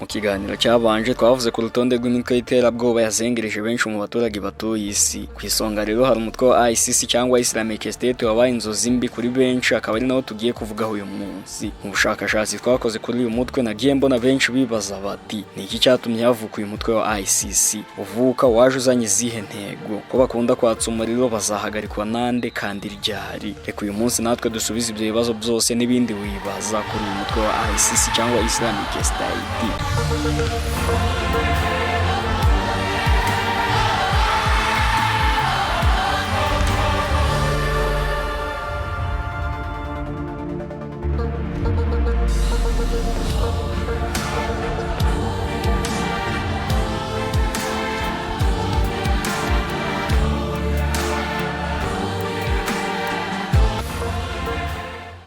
Mu kiganiro cyabanje twavuze ku rutonde rw'imitwe y'iterabwoba yazengereje benshi mu baturage batuye isi. Ku isonga rero hari umutwe wa ISIS cyangwa Islamic State wabaye inzozi mbi kuri benshi, akaba ari nawo tugiye kuvugaho uyu munsi. Mu bushakashatsi twakoze kuri uyu mutwe, nagiye mbona benshi bibaza bati: "Ni iki cyatumye havuka uyu mutwe wa ISIS? Uvuka waje uzanye izihe ntego? Ko bakunda kwatsa umuriro, bazahagarikwa nande kandi ryari?" Reka uyu munsi natwe dusubize ibyo bibazo byose n'ibindi wibaza kuri uyu mutwe wa ISIS cyangwa Islamic State.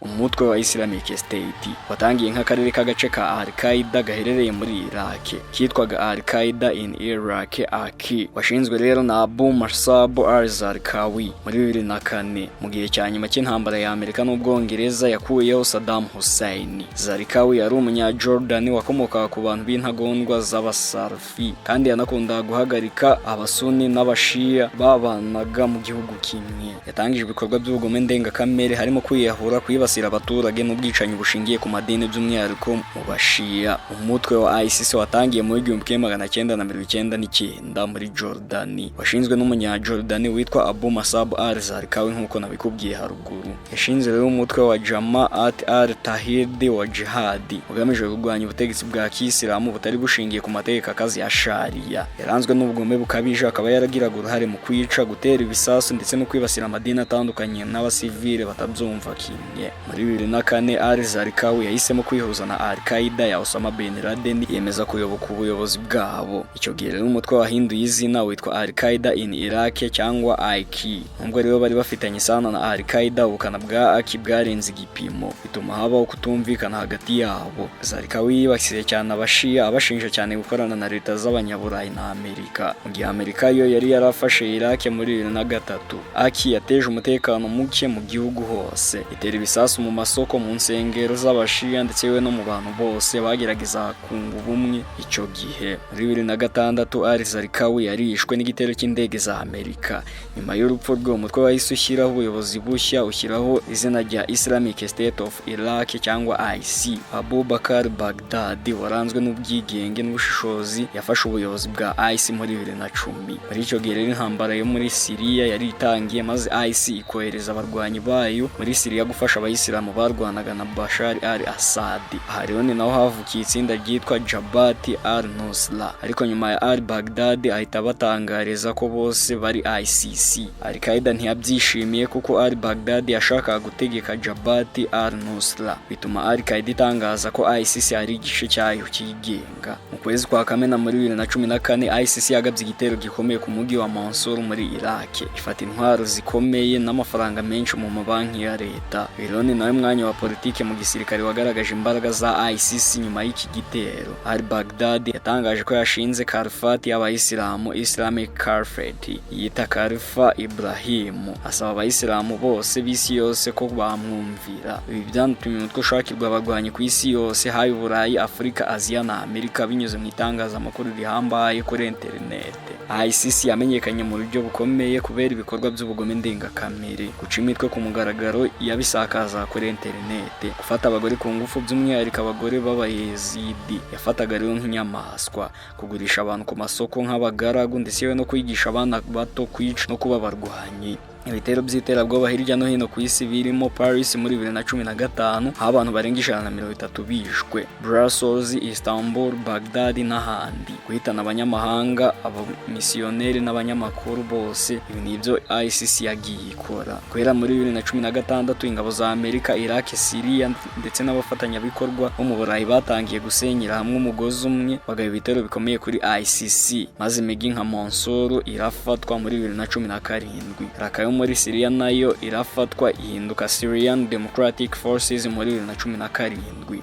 Umutwe wa Islamic State watangiye nk'akarere k'agace ka Al-Qaeda gaherereye muri Iraq, kitwaga Al-Qaeda in Iraq, AQI. Washinzwe rero na Abu Musab al-Zarqawi muri 2004, mu gihe cya nyuma cy'intambara ya Amerika n'Ubwongereza yakuyeho Saddam Hussein. Zarqawi yari umunya Jordan wakomokaga ku bantu b'intagondwa z'Abasalafi, kandi yanakundaga guhagarika Abasuni n'Abashia babanaga mu gihugu kimwe. Yatangije ibikorwa by'ubugome ndengakamere, harimo kwiyahura, kwibasira abaturage n'ubwicanyi bushingiye ku madini, by'umwihariko mu Bashia. Umutwe wa ISIS watangiye muri 1999 muri Jordani. Washinzwe n'umunya Jordani witwa Abu Musab al-Zarqawi, nk'uko nabikubwiye haruguru. Yashinze rero umutwe wa Jama'at al-Tawhid wa Jihad, ugamije kurwanya ubutegetsi bwa Kisilamu butari bushingiye ku mategeko akazi ya Sharia. Yaranzwe n'ubugome bukabije, akaba yaragiraga uruhare mu kwica, gutera ibisasu ndetse no kwibasira amadini atandukanye n'abasivile batabyumva kimwe. Muri 2004, al-Zarqawi yahisemo kwihuza na Al-Qaeda ya Osama bin Laden, yemeza kuyoboka ubuyobozi bwabo. Icyo gihe rero umutwe wahinduye izina witwa Al-Qaeda in Iraq cyangwa AQI. Nubwo rero bari bafitanye isano na Al-Qaeda, ubukana bwa AQI bwarenze igipimo, bituma habaho kutumvikana hagati yabo. Zarqawi yibasiye cyane Abashia, abashinja cyane gukorana na leta z'Abanyaburayi na Amerika, mu gihe Amerika yo yari yarafashe Iraq muri 2003. AQI yateje umutekano muke mu gihugu hose, itera ibisasu mu masoko, mu nsengero z'Abashia, ndetse yewe no mu bantu bose bagerageza kunga ubumwe. Icyo gihe muri 2006, al-Zarqawi yarishwe n'igitero cy'indege za Amerika. Nyuma y'urupfu rwe, umutwe wahise ushyiraho ubuyobozi bushya, ushyiraho izina rya Islamic State of Iraq cyangwa IC. Abu Bakr Baghdadi, waranzwe n'ubwigenge n'ubushishozi, yafashe ubuyobozi bwa IC muri 2010. Muri icyo gihe rero intambara yo muri Siriya yari itangiye, maze IC ikohereza abarwanyi bayo muri Siriya gufasha Abayisilamu barwanaga na Bashar al-Assad. Aha rero ni naho havukiye itsinda ryitwa Jabhat al-Nusra, ariko nyuma ya al-Baghdadi ahita batangariza ko bose bari ICC. Al-Qaeda ntiyabyishimiye kuko al-Baghdadi yashakaga gutegeka Jabhat al-Nusra, bituma Al-Qaeda itangaza ko ICC ari igice cyayo cyigenga. Mu kwezi kwa Kamena muri 2014, ICC yagabye igitero gikomeye ku mujyi wa Mosul muri Iraq, ifata intwaro zikomeye n'amafaranga menshi mu mabanki ya leta. Rero ni nawe mwanya wa politike mu gisirikare wagaragaje imbaraga za ICC. Nyuma y'iki gitero, al-Baghdadi yatangaje ko yashinze Caliphate y'Abayisilamu, Islamic Caliphate, yita Khalifa Ibrahim, asaba Abayisilamu bose b'isi yose ko bamwumvira. Ibi byanatumye umutwe ushakirwa abarwanyi ku isi yose, haba i Burayi, Afurika, Aziya na Amerika, binyuze mu itangazamakuru rihambaye kuri interinete. ICC yamenyekanye mu buryo bukomeye kubera ibikorwa by'ubugome ndengakamere, guca imitwe ku mugaragaro yabisakaza kuri interinete, gufata abagore ku ngufu, by'umwihariko abagore b'Abayezidi yafataga rero nk'inyamaswa, kugurisha abantu ku masoko nk'abagaragu, ndetse no kwigisha abana bato kwica no kuba abarwanyi. Ibitero by'iterabwoba hirya no hino ku isi, birimo Paris muri 2015 aho abantu barenga 130 bishwe, Brussels, Istanbul, Baghdad n'ahandi, guhitana abanyamahanga, abamisiyoneri n'abanyamakuru bose, ibi ni ibyo ICC yagiye ikora. Guhera muri 2016, ingabo za Amerika, Iraq, Syria ndetse n'abafatanyabikorwa bo mu Burayi batangiye gusenyera hamwe umugozi umwe, bagaba ibitero bikomeye kuri ICC, maze imijyi nka Mosul irafatwa muri 2017. Raqqa yo muri Syria nayo irafatwa, ihinduka Syrian Democratic Forces muri 2017.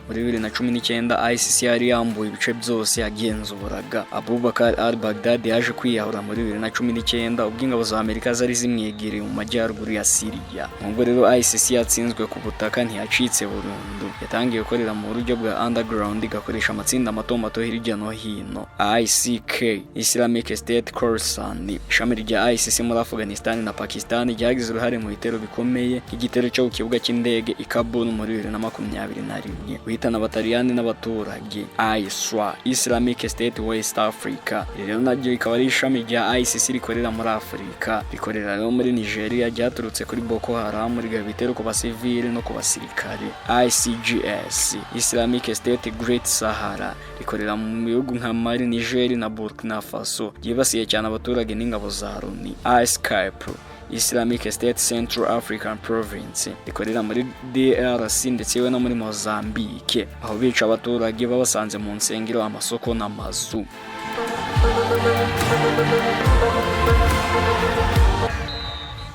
Muri 2019 ICC yari yambuye ibice byose yagenzuraga. Abubakar al-Baghdadi yaje kwiyahura muri 2019 ubwo ingabo za Amerika zari zimwegereye mu majyaruguru ya Syria. Nubwo rero ICC yatsinzwe ku butaka, ntiyacitse burundu. Yatangiye gukorera mu buryo bwa underground, igakoresha amatsinda mato mato hirya no hino. ICK, Islamic State Khorasan, ishami rya ICC muri Afghanistan na Pakistan, ryagize uruhare mu bitero bikomeye nk'igitero cyo ku kibuga cy'indege i Kabul muri 2021, guhitana Abataliyani n'abaturage. ISWA, Islamic State West Africa, iri rero naryo rikaba ari ishami rya ICC rikorera muri Afurika, rikorera rero muri Nigeria, ryaturutse kuri Boko Haram, rigaba ibitero ku basivili no ku basirikare. ICGS, Islamic State Great Sahara, rikorera mu bihugu nka Mali, Niger na Burkina Faso, ryibasiye cyane abaturage n'ingabo za Loni. ISCAP, Islamic State Central African Province, rikorera muri DRC ndetse yewe no muri Mozambique, aho bica abaturage babasanze mu nsengero, amasoko n'amazu.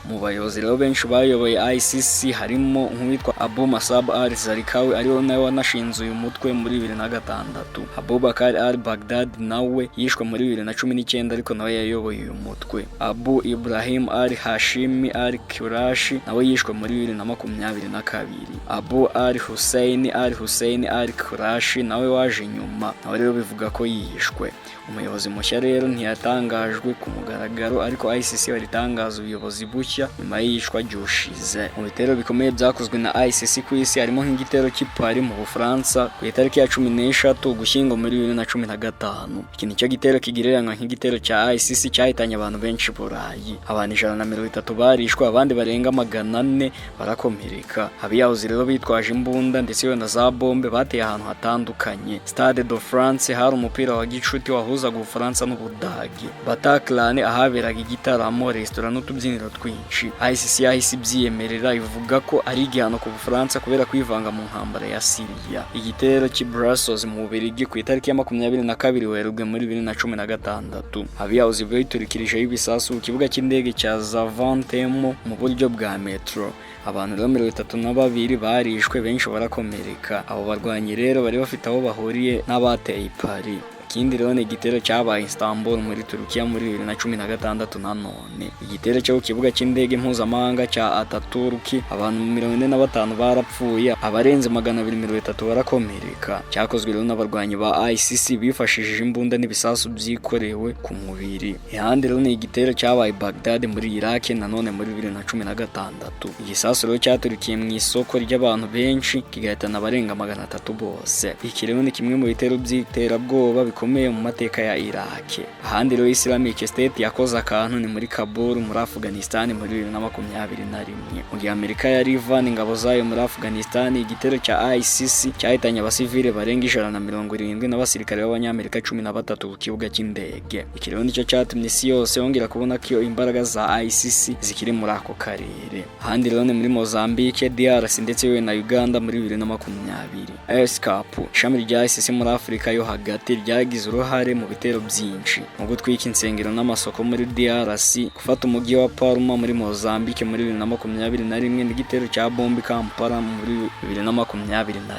Mu bayobozi rero benshi bayoboye ICC harimo nk'uwitwa Abu Musab al-Zarqawi, ariwe nawe wanashinze uyu mutwe muri 2006. Abubakar al-Baghdadi nawe yishwe muri 2019, ariko nawe yayoboye uyu mutwe. Abu Ibrahim al-Hashimi al-Qurashi nawe yishwe muri 2022. Abu al-Hussein al-Hussein al-Qurashi nawe waje nyuma, nawe rero bivuga ko yishwe. Umuyobozi mushya rero ntiyatangajwe ku mugaragaro, ariko ICC baritangaza ubuyobozi bushya nyuma y'iyicwa ry'ushize. Mu bitero bikomeye byakozwe na ICC ku isi harimo nk'igitero cy'i Paris mu Bufaransa ku itariki ya 13 Ugushyingo muri 2015. Iki nicyo gitero kigereranywa nk'igitero cya ICC cyahitanye abantu benshi i Burayi. Abantu 130 barishwe, abandi barenga 400 barakomereka. Abiyahuzi rero bitwaje imbunda ndetse na za bombe bateye ahantu hatandukanye. Stade de France hari umupira wa gicuti wahuzaga Ubufaransa n'Ubudage. Bataclan ahaberaga igitaramo, resitora n'utubyiniro twinshi. ICC yahise ibyiyemerera, ivuga ko ari igihano ku Bufaransa kubera kwivanga mu ntambara ya Syria. Igitero cy'i Brussels mu Bubiligi ku itariki ya 22 Werurwe muri 2016. Abiyahuzi biturikirijeho ibisasu ku kibuga cy'indege cya Zaventem mu buryo bwa metro. Abantu rero 32 barishwe, benshi barakomereka. Abo barwanyi rero bari bafite aho bahuriye n'abateye i Paris. Ikindi rero ni igitero cyabaye Istanbul muri Turukiya muri 2016 nanone. Igitero cyo ku kibuga cy'indege mpuzamahanga cya Ataturk, abantu 45 barapfuye, abarenze 230 barakomereka. Cyakozwe rero n'abarwanyi ba ICC bifashishije imbunda n'ibisasu byikorewe ku mubiri. Ihandi rero ni igitero cyabaye Baghdad muri Iraq nanone muri 2016. Igisasu rero cyaturikiye mu isoko ry'abantu benshi, kigahitana abarenga 300 bose. Iki rero ni kimwe mu bitero by'iterabwoba bikomeye mu mateka ya Iraq. Ahandi rero Islamic State yakoze akantu ni muri Kabul muri Afghanistan muri 2021. Mu gihe Amerika yari ivana ingabo zayo muri Afghanistan, igitero cya ICC cyahitanye abasivile barenga 170 n'abasirikare b'Abanyamerika 13 ku kibuga cy'indege. Iki rero nicyo cyatumye isi yose yongera kubona ko imbaraga za ICC zikiri muri ako karere. Ahandi rero ni muri Mozambique, DRC ndetse yewe na Uganda muri 2020. ESCAP, ishami rya ICC muri Afurika yo hagati, ryagize uruhare mu bitero byinshi mu gutwika insengero n'amasoko muri DRC, gufata umujyi wa Palma muri Mozambique muri 2021 n'igitero cya bombe Kampala muri 2021.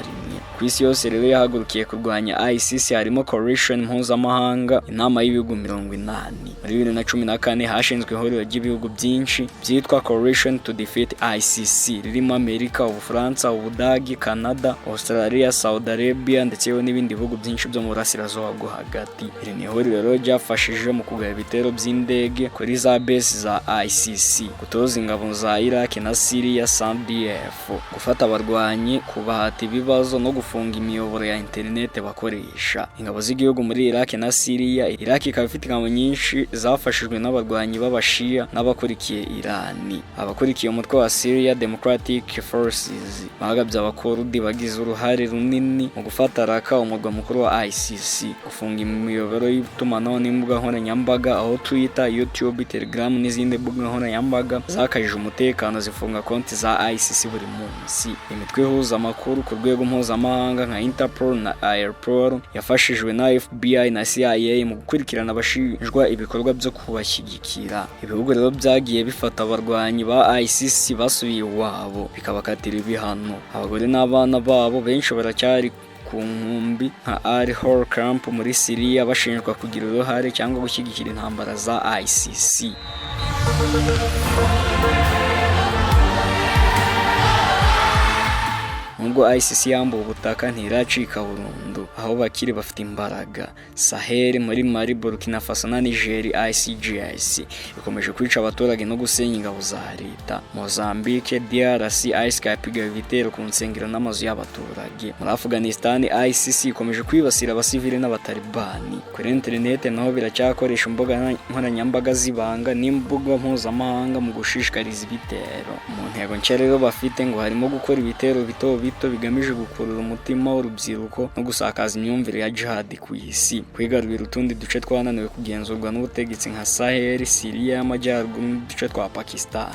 Ku isi yose rero yahagurukiye kurwanya ICC harimo coalition mpuzamahanga, inama y'ibihugu 80. Muri 2014 hashinzwe ihuriro ry'ibihugu byinshi byitwa Coalition to Defeat ICC, ririmo Amerika, Ubufaransa, Ubudagi, Canada, Australia, Saudi Arabia ndetse yewe n'ibindi bihugu byinshi byo mu burasirazuba bwo hagati. Iri ni ihuriro rero ryafashije mu kugaba ibitero by'indege kuri za base za ICC, gutoza ingabo za Iraq na Syria SADF, gufata abarwanyi, kubahata ibibazo no gufunga imiyoboro ya interineti bakoresha. Ingabo z'igihugu muri Iraq na Syria, Iraq ikaba ifite ingabo nyinshi zafashijwe n'abarwanyi b'Abashia n'abakurikiye Irani. Abakurikiye umutwe wa Syria Democratic Forces bagabye Abakurdi bagize uruhare runini mu gufata Raqqa, umurwa mukuru wa ICC, Gufunga imiyoboro y'itumanaho n'imbuga nkoranyambaga, aho Twitter, YouTube, Telegram n'izindi mbuga nkoranyambaga zakajije umutekano, zifunga konti za ICC buri munsi. Imitwe ihuza amakuru ku rwego mpuzamahanga nka Interpol na Europol yafashijwe na FBI na CIA mu gukurikirana abashinjwa ibikorwa byo kubashyigikira. Ibihugu rero byagiye bifata abarwanyi ba ICC basubiye iwabo bikabakatira ibihano. Abagore n'abana babo benshi baracyari ku nkambi nka Al Hol Camp muri Syria, bashinjwa kugira uruhare cyangwa gushyigikira intambara za ICC. Nubwo ICC yambuwe ubutaka, ntiracika burundu, aho bakiri bafite imbaraga. Sahel, muri Mali, Burkina Faso na Niger, ICGS ikomeje kwica abaturage no gusenya ingabo za leta. Mozambique, DRC, ISCAP igaba ibitero ku nsengero n'amazu y'abaturage. Muri Afghanistan, ICC ikomeje kwibasira abasivili n'abatalibani. Kuri interineti naho biracyakoresha imbuga nkoranyambaga z'ibanga n'imbuga mpuzamahanga mu gushishikariza ibitero. Mu ntego nshya rero bafite ngo harimo gukora ibitero bito bito bigamije gukurura umutima w'urubyiruko no gusakaza imyumvire ya jihad ku isi, kwigarurira utundi duce twananiwe kugenzurwa n'ubutegetsi nka Sahel, Syria y'Amajyaruguru n'uduce twa Pakistan.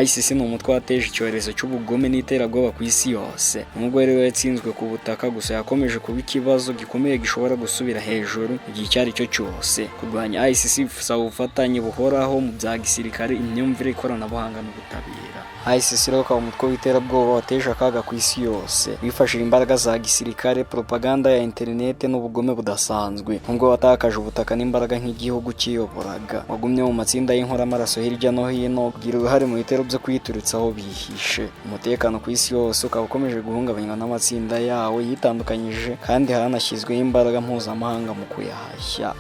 ICC ni umutwe wateje icyorezo cy'ubugome n'iterabwoba ku isi yose. Nubwo rero yatsinzwe ku butaka gusa, yakomeje kuba ikibazo gikomeye gishobora gusubira hejuru igihe icyo ari cyo cyose. Kurwanya ICC bisaba ubufatanye buhoraho mu bya gisirikare, imyumvire, ikoranabuhanga n'ubutabera. ICC rero ukaba umutwe w'iterabwoba wateje akaga ku isi yose, wifashishije imbaraga za gisirikare, propaganda ya interinete n'ubugome budasanzwe. Nubwo watakaje ubutaka n'imbaraga nk'igihugu cyiyoboraga, wagumye mu matsinda y'inkoramaraso hirya no hino, ugira uruhare mu bitero byo kwituritsa aho bihishe. Umutekano ku isi yose ukaba ukomeje guhungabanywa n'amatsinda yawo yitandukanyije, kandi hanashyizweho imbaraga mpuzamahanga mu kuyahashya.